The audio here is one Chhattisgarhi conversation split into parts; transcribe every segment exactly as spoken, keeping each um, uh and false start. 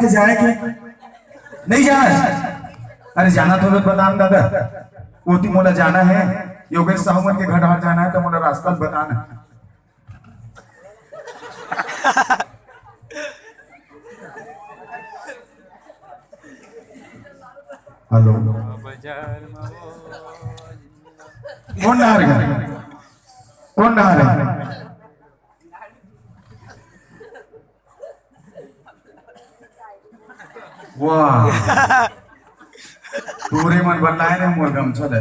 से जाए के? नहीं जाए? अरे, जाना तो बता न दादा, ओती मोला जाना है, योगेश साहू मन के घर डहर जाना है, तो मोला रास्ता बता ना। हेलो। कोन डहर गे? कोन डहर हे? वाह, टूरी मन बल्लाए ने मोर गमछा ले।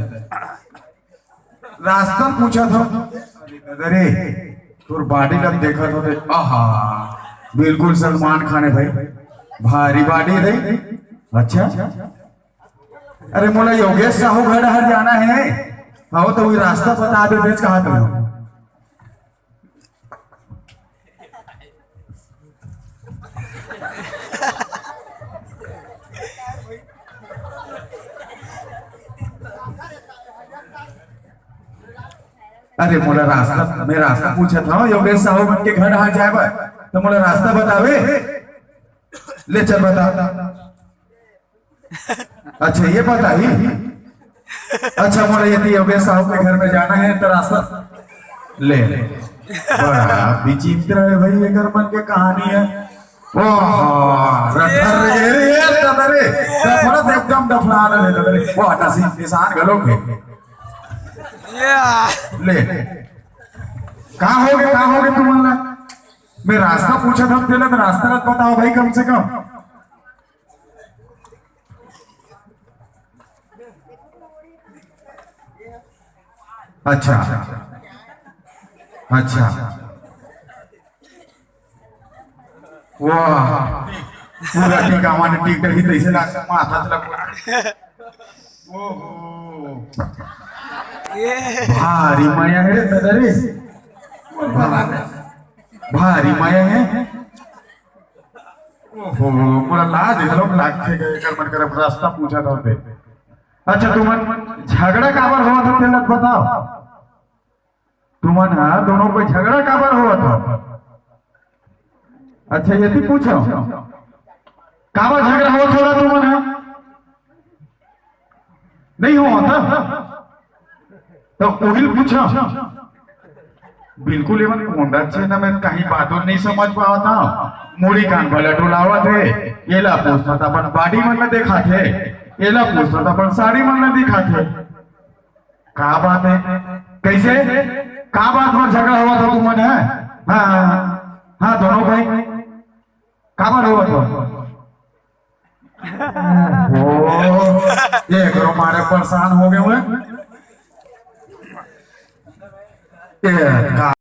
रास्ता पूछत हंव। अरे, तोर body ला देखत हों ते, आहा, बिल्कुल सलमान खान हे भाई, भारी body हे। अच्छा, अरे, मोला योगेश साहू घर डहर जाना हे। हव, तो वही रास्ता बता दे, देख कहाँ पे हो। अरे, मोला रास्ता, मैं रास्ता पूछत हंव, योगेश साहू मन के घर डहर जाए बर, तो मोला रास्ता बतावे। ले चल, बता। अच्छा, ये पता ही। अच्छा, मोला ये योगेश साहू के घर में जाना है, तो रास्ता ले। बड़ा विचित्र है भाई, एकर मन के कहानी है। ओहो, रखर रे, रे, रे, दादा रे, डफरत एकदम डफरा रहे दादा रे। वाह, नसीब निशान घलो के। ले। कहाँ होगे, कहाँ होगे तुमन ला? मैं रास्ता पूछत हंव, तेला तो रास्ता ला बताओ भाई, कम से कम। अच्छा, अच्छा, वाह, पूरा टीका मन टीक ही तैसे लागथे, माथा चला पूरा। ओहो, ये भारी मया हे रे दादा रे, भारी मया हे। ओहो, मोला लाज घलोक लागथे गा, एकर मन करा रास्ता पूछत हों ते। अच्छा, तुमन झगड़ा काबर होवत हो, तेला बताओ। तुमन हा दोनों कोई झगड़ा काबर होवत हो? अच्छा, ये तो पूछो, काबर झगड़ा होवत हो तुमन हा? नहीं होवत हा? तो उहिल पूछो। बिल्कुल एमन कोंदा छे ना, मैं कहीं बातों नहीं समझ पावत हंव। मुड़ी कान भला डोलावत हे, एला पूछत हंव त अपन body मन ला देखाथे, एला पूछत हंव त अपन साड़ी मन ला देखाथे। का बात हे? कैसे? का बात बर झगड़ा होवत हो तुमन हा? हाँ, हाँ, दोनों भाई, काबर होवत हो? ओ, ये करो, मारे परेशान हो गए हुए। ये का